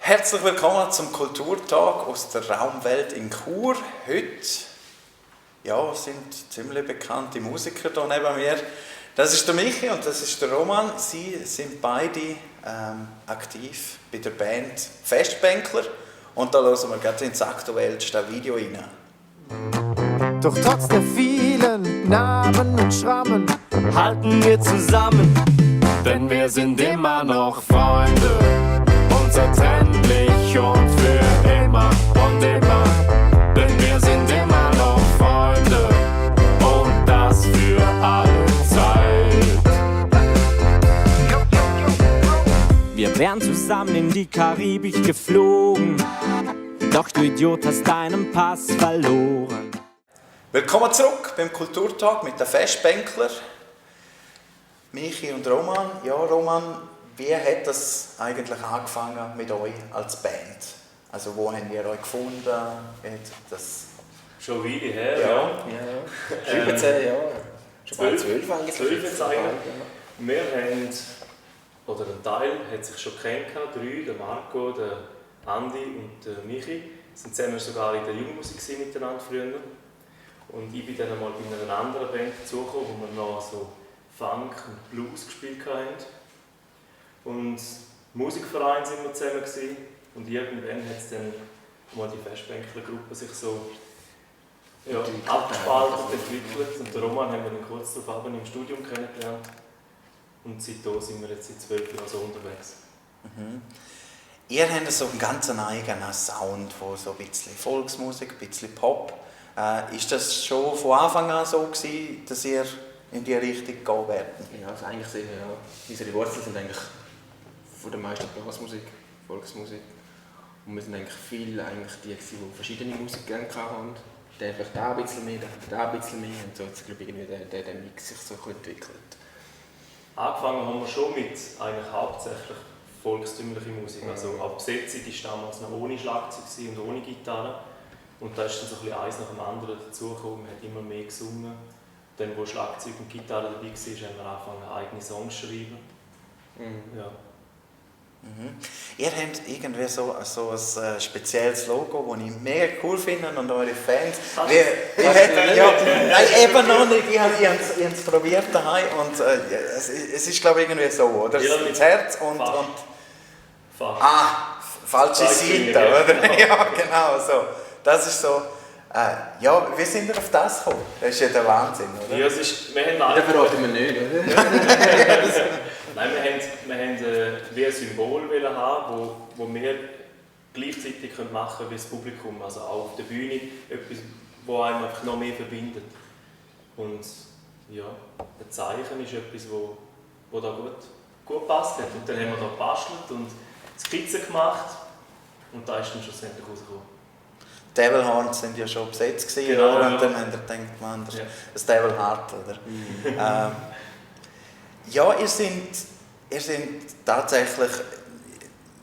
Herzlich willkommen zum Kulturtag aus der Raumwelt in Chur. Heute sind ziemlich bekannte Musiker hier neben mir. Das ist der Michi und das ist der Roman. Sie sind beide aktiv bei der Band Festbänkler. Und da hören wir gerade ins aktuellste Video rein. Doch trotz der vielen Narben und Schrammen halten wir zusammen, denn wir sind immer noch Freunde, unzertrennlich und für immer und immer. Denn wir sind immer noch Freunde und das für alle Zeit. Wir wären zusammen in die Karibik geflogen, doch du Idiot hast deinen Pass verloren. Willkommen zurück beim Kulturtag mit den Festbänkler. Michi und Roman. Ja, Roman, wie hat das eigentlich angefangen mit euch als Band? Also wo habt ihr euch gefunden? Das Schon eine Weile her, ja. Über 10 Jahre. Schon bald 12 eigentlich. 12 jetzt eigentlich. Wir haben, oder ein Teil hat sich schon kennengelernt, 3, der Marco, der Andi und der Michi. Sind zusammen sogar in der Jugendmusik miteinander früher. Und ich bin dann einmal bei einer anderen Band dazugekommen, wo wir noch so Funk und Blues gespielt haben. Und im Musikverein sind wir zusammen gewesen. Und irgendwann hat es dann mal die Festbänkler-Gruppe sich so abgespalten und entwickelt. Und den Roman haben wir dann kurz darauf im Studium kennengelernt. Und seitdem sind wir jetzt seit 12 Jahren so unterwegs. Mhm. Ihr habt so einen ganz eigenen Sound, wo so ein bisschen Volksmusik, ein bisschen Pop. Ist das schon von Anfang an so gewesen, dass ihr in die Richtung gehen werdet? Ja, also eigentlich sehr, ja. Unsere Wurzeln sind eigentlich von der meisten Blasmusik, Volksmusik. Und wir sind eigentlich viele die verschiedene Musik gerne hatten. Der vielleicht da ein bisschen mehr, da ein bisschen mehr. Und so hat sich, glaube ich, irgendwie der Mix sich so entwickelt. Angefangen haben wir schon mit eigentlich hauptsächlich volkstümliche Musik. Also ab Besetzung war damals noch ohne Schlagzeug und ohne Gitarre. Und da ist dann so ein bisschen eins nach dem anderen dazugekommen, man hat immer mehr gesungen. Dann, wo Schlagzeug und Gitarre dabei war, haben wir angefangen, eigene Songs zu schreiben. Ja. Mhm. Ihr habt irgendwie so ein spezielles Logo, das ich mega cool finde und eure Fans. Nein, eben noch nicht. Ich habe es probiert daheim und es ist glaube ich irgendwie so, oder? Das Herz und falsche Seite, oder? Ja, genau so. Das ist so. Wie sind wir auf das gekommen? Das ist ja der Wahnsinn, oder? Ja, das verraten wir nicht, oder? Nein, wir haben wie ein Symbol haben, wo wir gleichzeitig machen können wie das Publikum. Also auch auf der Bühne etwas, das einem einfach noch mehr verbindet. Und ja, ein Zeichen ist etwas, das da gut passt hat. Und dann haben wir da gebastelt und Skizzen gemacht und da ist dann schlussendlich rausgekommen. Devil Horns sind ja schon besetzt gewesen, genau, oder? Und dann haben wir gedacht, man, das Devil Heart, oder? Ihr sind tatsächlich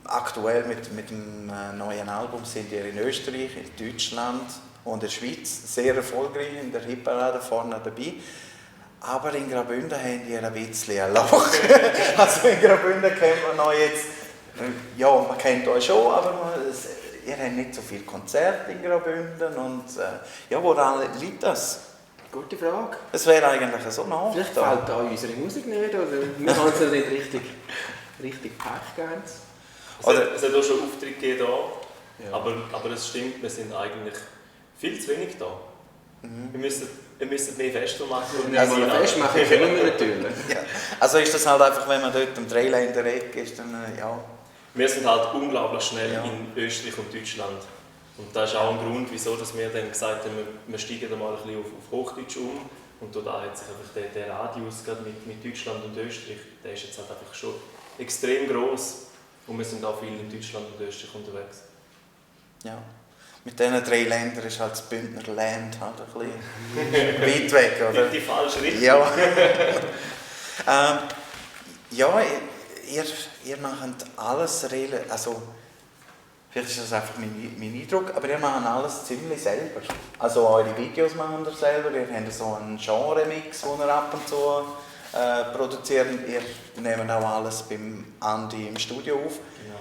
aktuell mit dem neuen Album sind ihr in Österreich, in Deutschland und in der Schweiz sehr erfolgreich in der Hitparade vorne dabei. Aber in Graubünden habt ihr ein bisschen ein Loch. Also in Graubünden kennt man noch jetzt, man kennt euch schon, aber ihr habt nicht so viele Konzerte in Graubünden und woran liegt das? Gute Frage. Es wäre eigentlich so nah. Vielleicht gefällt da unsere Musik nicht, oder wir haben es nicht richtig gepackt. Es hat auch schon Auftritte gegeben hier, ja. aber es stimmt, wir sind eigentlich viel zu wenig da. Wir müssen mehr Feste machen. Also Fest machen können wir natürlich. Ja. Also ist das halt einfach, wenn man dort am Trailer in der Ecke ist, dann Wir sind halt unglaublich schnell in Österreich und Deutschland. Und das ist auch ein Grund, wieso dass wir dann gesagt haben, wir steigen da mal ein bisschen auf Hochdeutsch um. Und da hat sich einfach der Radius gerade mit Deutschland und Österreich, der ist jetzt halt einfach schon extrem gross. Und wir sind auch viel in Deutschland und Österreich unterwegs. Ja, mit diesen 3 Ländern ist halt das Bündner Land halt ein bisschen weit weg, oder? Die falsche Richtung. Ja. Ihr macht alles also vielleicht ist das einfach mein Eindruck, aber ihr macht alles ziemlich selber. Also eure Videos machen ihr selber, ihr habt so einen Genre-Mix, den ihr ab und zu produziert. Ihr nehmt auch alles beim Andi im Studio auf. Genau.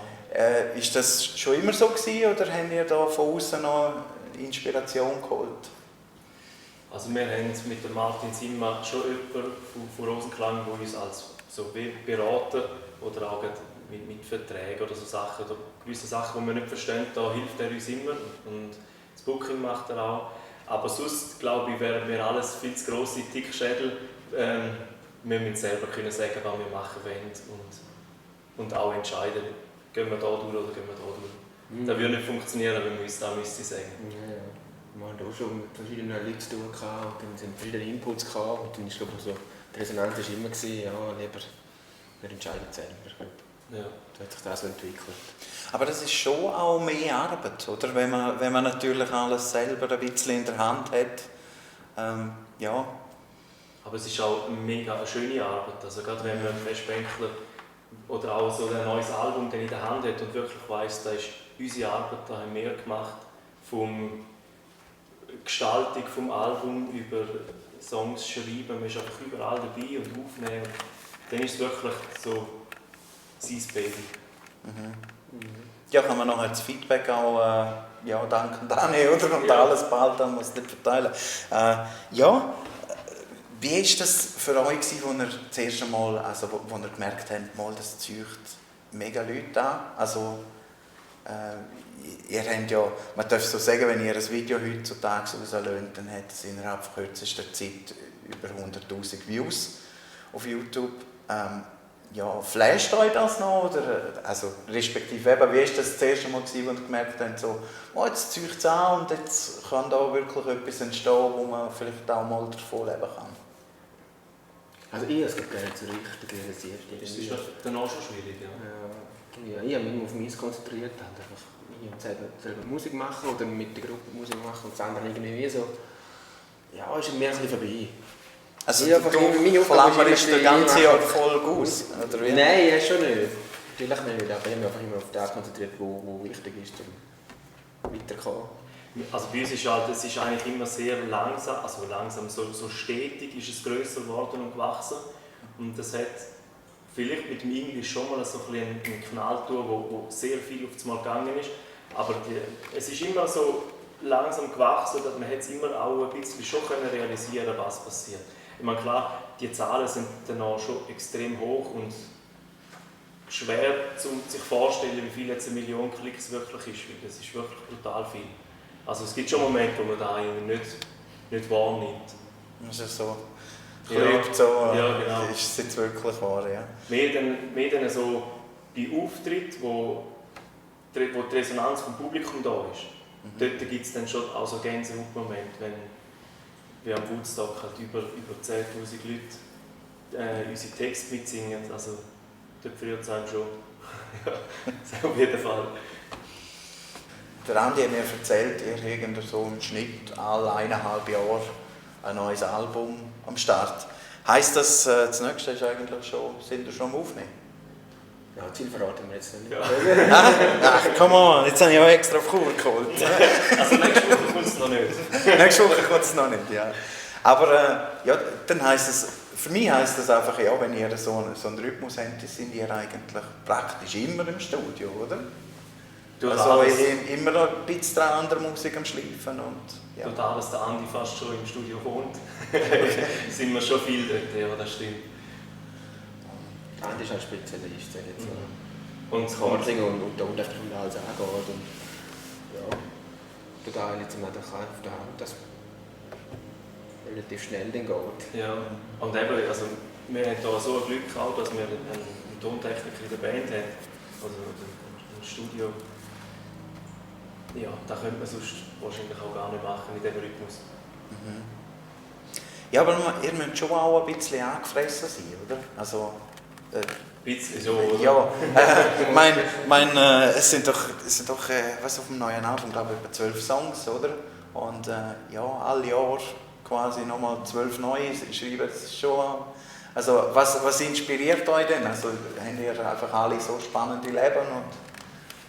Ist das schon immer so gewesen, oder habt ihr da von außen noch Inspiration geholt? Also wir haben mit dem Martin Zimmer schon jemanden von Rosenklang, der uns als so beraten oder auch mit Verträgen oder so Sachen, oder gewisse Sachen, die wir nicht verstehen, da hilft er uns immer und das Booking macht er auch. Aber sonst, glaube ich, wären wir alles viel zu grosse Tickschädel. Wir müssen selber können sagen, was wir machen wollen und auch entscheiden, gehen wir da durch oder gehen wir da durch. Das würde nicht funktionieren, wenn wir uns da sagen. Ja. Wir haben auch schon mit verschiedenen Leuten zu tun gehabt, und dann sind verschiedene Inputs gehabt, und dann ist, glaube ich, so, die Resonanz war immer, ja, lieber wir entscheiden selber. Ja. So hat sich das so entwickelt. Aber das ist schon auch mehr Arbeit, oder? Wenn man natürlich alles selber ein bisschen in der Hand hat. Ja. Aber es ist auch eine mega schöne Arbeit. Also gerade wenn man einen Festbänkler oder auch so ein neues Album in der Hand hat und wirklich weiss, das ist unsere Arbeit, da haben wir gemacht, vom Gestaltung des Albums über Songs schreiben, man ist einfach überall dabei und aufnehmen. Dann ist es wirklich so sein Baby. Ja, kann man nachher das Feedback auch danken Dani, oder? Und alles bald dann muss ich verteilen. Ja, wie war das für euch, als ihr das erste Mal, also wo ihr gemerkt habt, mal, das zieht mega Leute an? Also, ihr habt ja, man darf so sagen, wenn ihr ein Video heutzutage rauslöst, dann hat es innerhalb von kürzester Zeit über 100'000 Views auf YouTube. Ja, flasht euch das noch? Oder, also, respektive, eben, wie war das erste Mal, als ihr gemerkt habt, so, oh, jetzt zieht es an und jetzt kann da wirklich etwas entstehen, wo man vielleicht auch mal davon leben kann? Also ich habe es gar nicht so richtig realisiert. Das ist dann auch schon schwierig, ja. Ja, ich habe mich auf mich konzentriert, halt einfach selber Musik machen oder mit der Gruppe Musik machen und das andere irgendwie so, ja, ist mir ein bisschen vorbei. Also ja, du klammerst den ganzen Jahr voll aus, oder wie? Nein, ja, schon nicht. Vielleicht nicht, aber ich habe mich einfach immer auf das konzentriert, wo wichtig ist, um weiterzukommen. Also bei uns ist es ist eigentlich immer sehr langsam, so stetig ist es grösser geworden und gewachsen. Und das hat vielleicht mit dem Englisch schon mal so einen Knall tun, wo sehr viel auf einmal gegangen ist. Aber es ist immer so langsam gewachsen, dass man jetzt immer auch ein bisschen schon realisieren können, was passiert. Ich meine, klar, die Zahlen sind dann auch schon extrem hoch und schwer sich vorzustellen, wie viel jetzt 1 Million Klicks wirklich ist, weil das ist wirklich brutal viel. Also es gibt schon Momente, wo man da nicht wahrnimmt. Also so ja, so ja, genau. Ist es jetzt wirklich wahr, ja. Mehr dann so bei Auftritten, wo die Resonanz vom Publikum da ist. Dort gibt es dann schon auch so Gänsehautmomente, wenn wir am Woodstock halt über 10'000 Leute unsere Texte mitsingen. Also dort friert es einem schon. Ja, auf jeden Fall. Der Andi hat mir erzählt, ihr habt so im Schnitt alle 1,5 Jahre ein neues Album am Start. Heisst das, das nächste ist eigentlich schon, sind wir schon am Aufnehmen? Ja, Ziel verraten wir jetzt nicht. Ja. Ach, come on, jetzt habe ich auch extra auf Kur geholt. Also nächste Woche kommt es noch nicht. Nächste Woche kommt es noch nicht, ja. Aber ja, dann heisst es, für mich heisst das einfach, ja, wenn ihr so einen Rhythmus habt, sind ihr eigentlich praktisch immer im Studio, oder? Also immer noch ein bisschen an der Musik am Schleifen und ja. Total, dass der Andi fast schon im Studio wohnt. Sind wir schon viel dort, ja, das stimmt. Andi ist ein Spezialist, sage ich jetzt mal. Und das Chording und da unten und alles angeht und ja, total jetzt mal auf der Hand, dass relativ schnell dann geht. Ja, und eben, also wir haben hier so ein Glück auch, dass wir einen Tontechniker in der Band haben, also ein Studio. Ja, das könnte man sonst wahrscheinlich auch gar nicht machen in diesem Rhythmus. Ja, aber ihr müsst schon auch ein bisschen angefressen sein, oder? Also, ein bisschen so, oder? Ja, es sind doch was auf dem neuen Album, glaube ich, etwa 12 Songs, oder? Und ja, alle Jahre quasi nochmal 12 neue schreiben, das ist schon... Also, was inspiriert euch denn? Also, habt ihr einfach alle so spannende Leben und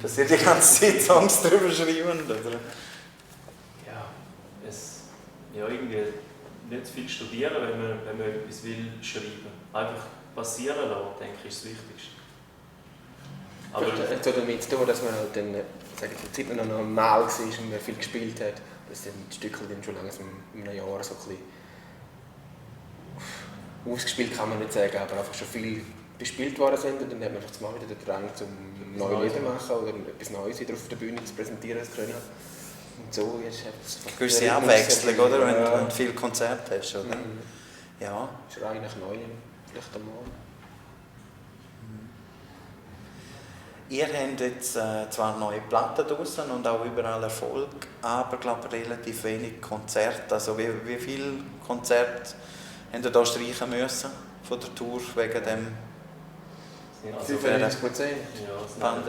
dass ihr die ganze Zeit Songs drüber schreiben, oder? Ja, irgendwie nicht zu viel studieren, wenn man etwas will schreiben. Einfach passieren lassen, denke ich, ist das Wichtigste. Aber hat so damit zu tun, dass man halt dann, sagen wir, die Zeit noch normal war und man viel gespielt hat, dass dann die Stücke dann schon langsam in einem Jahr so ein bisschen ausgespielt kann man nicht sagen, aber einfach schon viel bespielt worden sind und dann hat man einfach mal wieder den Drang, um neue Lieder zu machen oder etwas Neues wieder auf der Bühne zu präsentieren zu können. Und so ist es gewisse Abwechslung, oder? Wenn du viele Konzerte hast, oder? Ja. Ist eigentlich neu, vielleicht einmal. Ihr habt jetzt zwar neue Platten draussen und auch überall Erfolg, aber glaube relativ wenig Konzerte. Also wie viele Konzerte habt ihr da streichen müssen von der Tour wegen dem? Also, 95%. ja,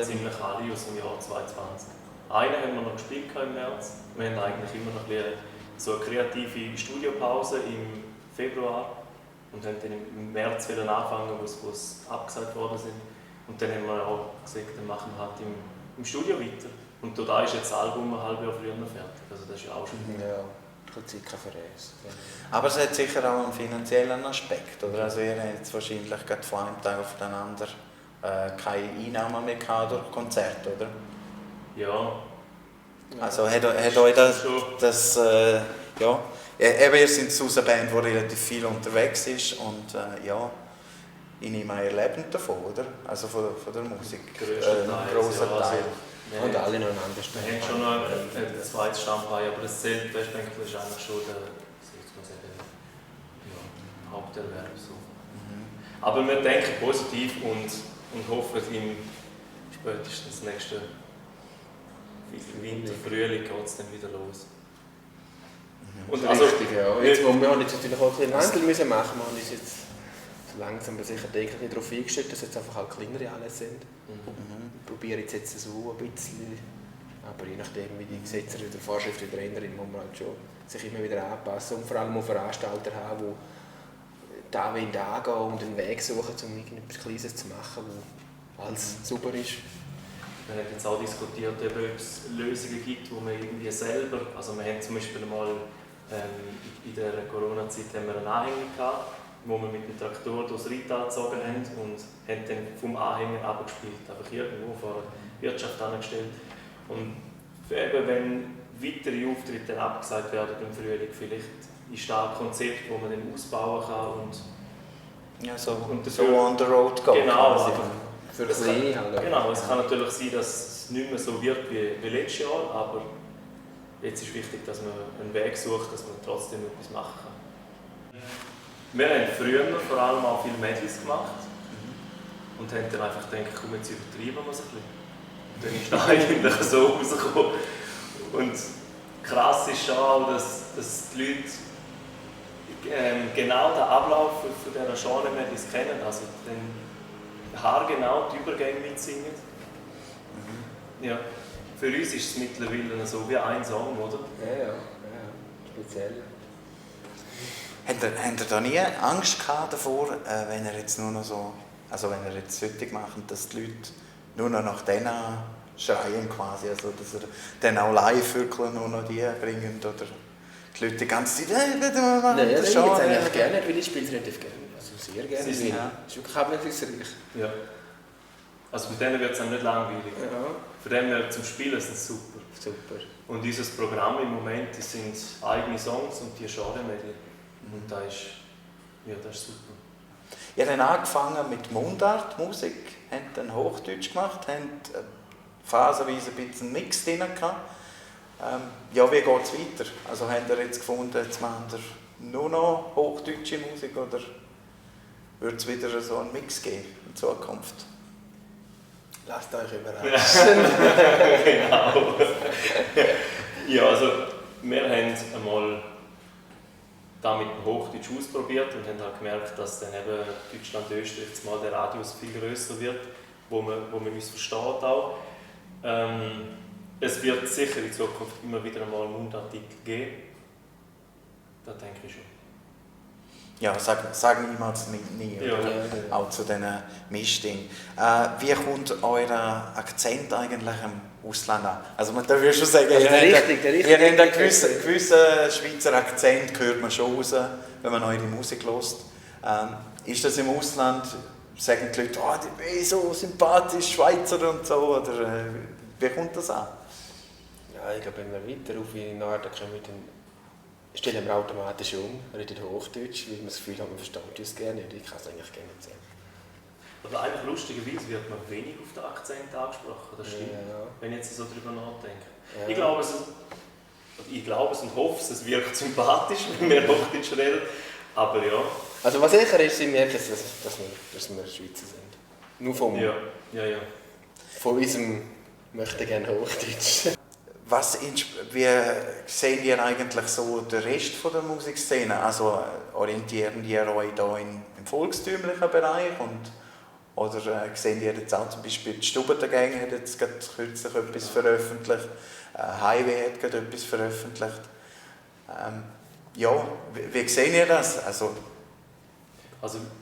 es sind ziemlich alle aus dem Jahr 2020. Einen haben wir noch gespielt im März. Wir haben eigentlich immer noch so eine kreative Studiopause im Februar und haben dann im März wieder angefangen, wo es abgesagt worden sind. Und dann haben wir auch gesagt, dann machen wir halt im Studio weiter. Und da ist jetzt das Album ein halbes Jahr früher fertig. Also das ist ja auch schon gut. Ja, keine Zeit für uns. Aber es hat sicher auch einen finanziellen Aspekt, oder? Also ihr habt jetzt wahrscheinlich gerade von einem Tag auf den anderen keine Einnahmen mehr gehabt durch Konzerte, oder? Ja. Also hat euch das ja, eben ihr seid aus einer Band, die relativ viel unterwegs ist und ja, ich nehme ein Leben davon, oder? Also von der Musik. Grosser Teil. Und alle noch ein anderes Wir haben schon noch ein zweites Standbein, aber das zählt Westbänkler ist eigentlich schon der Haupterwerb. So. Aber wir denken positiv und hoffen, im spätestens nächsten Winter, Frühling geht es dann wieder los. Und also, richtig, ja. Jetzt, wo wir jetzt natürlich auch ein bisschen Wandel machen müssen, wir haben uns jetzt so langsam aber sicher täglich darauf eingestellt, dass jetzt einfach halt kleinere Anlässe sind. Ich probiere jetzt so ein bisschen, aber je nachdem wie die Gesetze oder Vorschriften der Trainerin muss man halt schon sich immer wieder anpassen und vor allem auch Veranstalter haben, die da angehen und einen Weg suchen, um irgendetwas Kleines zu machen, wo alles super ist. Wir haben jetzt auch diskutiert, ob es Lösungen gibt, wo man irgendwie selber, also wir haben zum Beispiel mal in der Corona-Zeit einen Anhänger gehabt, wo wir mit dem Traktor durchs Rital gezogen haben und haben dann vom Anhänger abgespielt, einfach irgendwo vor der Wirtschaft angestellt. Und eben, wenn weitere Auftritte abgesagt werden im Frühling, vielleicht ist da ein Konzept, das man dann ausbauen kann und ja, so dafür, on the road gehen. Genau, quasi. Für das halt. Genau, es kann natürlich sein, dass es nicht mehr so wird wie letztes Jahr, aber jetzt ist wichtig, dass man einen Weg sucht, dass man trotzdem etwas machen kann. Wir haben früher vor allem auch viele Medleys gemacht und haben dann einfach gedacht, komm, jetzt übertreiben wir es ein bisschen. Und dann ist es eigentlich so rausgekommen. Und krass ist schon auch, dass die Leute genau den Ablauf von dieser Genre-Medleys kennen. Also dann haargenau die Übergänge mitsingen. Ja. Für uns ist es mittlerweile so wie ein Song, oder? Ja, speziell. Habt ihr da nie Angst gehabt davor, wenn ihr jetzt nur noch so, also wenn ihr jetzt solche macht, dass die Leute nur noch nach denen schreien quasi, also dass ihr dann auch live wirklich nur noch die bringen oder die Leute die ganze Zeit, bitte mal machen, Nein, das ich schon. jetzt eigentlich gerne, weil ich spiele es relativ gerne. Also sehr gerne. Sie Es sind- ist wirklich abwechslungsreich. Ja. Also mit denen wird es dann nicht langweilig. Ja, Von dem her zum Spielen sind es super. super. Und unser Programm im Moment, das sind eigene Songs und die Genre-Medley. Und das ist super. Ihr habt angefangen mit Mundart-Musik, habt dann Hochdeutsch gemacht, habt phasenweise ein bisschen einen Mix drin gehabt. Ja, wie geht es weiter? Also habt ihr jetzt gefunden, jetzt machen ihr nur noch hochdeutsche Musik oder wird es wieder so einen Mix geben in Zukunft? Lasst euch überraschen. Genau. Ja, also wir haben einmal da mit dem Hochdeutsch ausprobiert und haben halt gemerkt, dass dann eben Deutschland, Österreich jetzt mal der Radius viel grösser wird, wo man uns versteht auch. Es wird sicher in Zukunft immer wieder einmal Mundartikel geben. Das denke ich schon. Ja, sag niemals nie, Ja, oder? ja. Auch zu diesen Mischdingen. Wie kommt euer Akzent eigentlich im Ausland an? Also man darf ja schon sagen, Also der ihr richtige habt einen gewissen Schweizer Akzent, hört man schon raus, wenn man eure Musik hört. Ist das im Ausland sagen die Leute, oh, die sind so sympathisch, Schweizer und so, oder wie kommt das an? Ja, ich glaube, wenn wir weiter auf in den Norden kommen, dann stellen wir automatisch um, reden Hochdeutsch, weil wir das Gefühl haben, man versteht uns gerne nicht. Ich kann es eigentlich gerne nicht sagen. Aber eigentlich lustigerweise wird man wenig auf den Akzent angesprochen, das stimmt, Ja. wenn ich jetzt so darüber nachdenke. Ja. Ich glaube es und hoffe es wirkt sympathisch, wenn wir Hochdeutsch reden, aber ja. Also was sicher ist, sie merken, dass wir Schweizer sind. Nur Ja. von unserem «möchte gerne Hochdeutsch». Wie sehen ihr eigentlich so den Rest von der Musikszene? Also orientieren ihr euch da im volkstümlichen Bereich oder sehen ihr jetzt auch zum Beispiel die Stubbertengänge hat jetzt gerade kürzlich etwas veröffentlicht, Highway hat gerade etwas veröffentlicht. Ja, wie seht ihr das? Also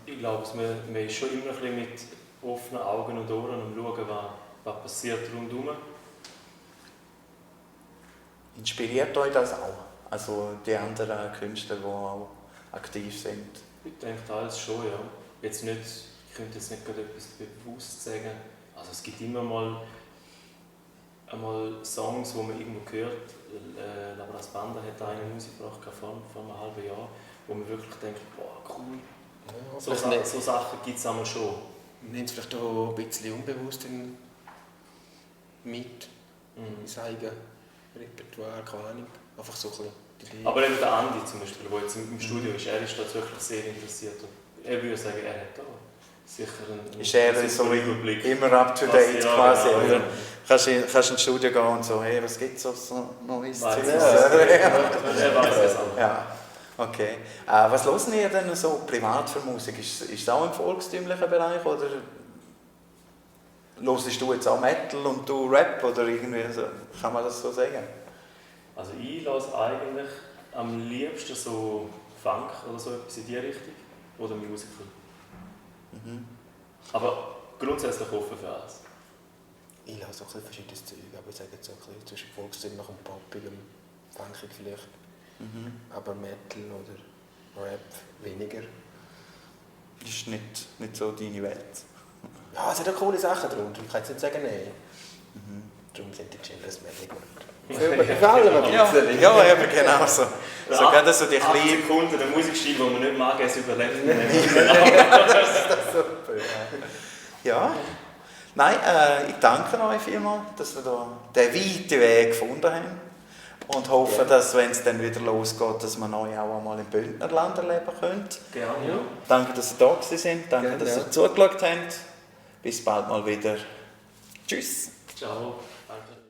Ich glaube, man ist schon immer ein bisschen mit offenen Augen und Ohren und schauen, was passiert rundherum. Inspiriert euch das auch? Also die anderen Künstler, die auch aktiv sind? Ich denke alles schon, ja. Jetzt nicht, ich könnte jetzt nicht gerade etwas bewusst sagen. Also es gibt immer mal Songs, die man irgendwo hört. Labras Banda hat eine Musik gebracht vor einem halben Jahr, wo man wirklich denkt, boah, cool. Ja, So Sachen gibt es einmal schon. Wir nehmen es vielleicht auch ein bisschen unbewusst mit ins eigene Repertoire, keine Ahnung. Einfach so ein bisschen die Idee. Aber eben der Andi zum Beispiel, der jetzt im Studio ist, er ist da wirklich sehr interessiert. Und er würde sagen, er hat da sicher einen Ist er so Überblick. immer up to date quasi? Genau, Oder? ja. Kannst ins Studio gehen und so, hey, was gibt es so Neues? Weiß Zeugs? er weiß es auch. Ja, okay. Was hören ihr denn so privat für Musik? Ist es auch im volkstümlichen Bereich oder hörst du jetzt auch Metal und du Rap oder irgendwie so? Kann man das so sagen? Also ich höre eigentlich am liebsten so Funk oder so etwas in die Richtung oder Musical. Aber grundsätzlich offen für alles. Ich höre so ein bisschen verschiedenes Zeug, aber ich sage jetzt so ein bisschen zwischen Volksstimme und Poppigem, Funkig vielleicht. Aber Metal oder Rap weniger. Das ist nicht so deine Welt. Ja, es hat auch coole Sachen drunter, ich kann jetzt nicht sagen nein. Darum sind die Chillers mehr gut. Für alle ein Ja, bisschen. ja, eben genau so. So gerade so die 8 kleinen... Sekunden der Musikstil, den man nicht mag, es überlebt. Super, ja. Nein, ich danke euch vielmals, dass wir da den weiten Weg gefunden haben. Und hoffe, dass, wenn es dann wieder losgeht, dass wir euch auch einmal im Bündnerland erleben können. Gerne, ja. Danke, dass ihr da gewesen seid. Danke, Gerne, dass ja. ihr zugeschaut habt. Bis bald mal wieder. Tschüss. Ciao. Danke.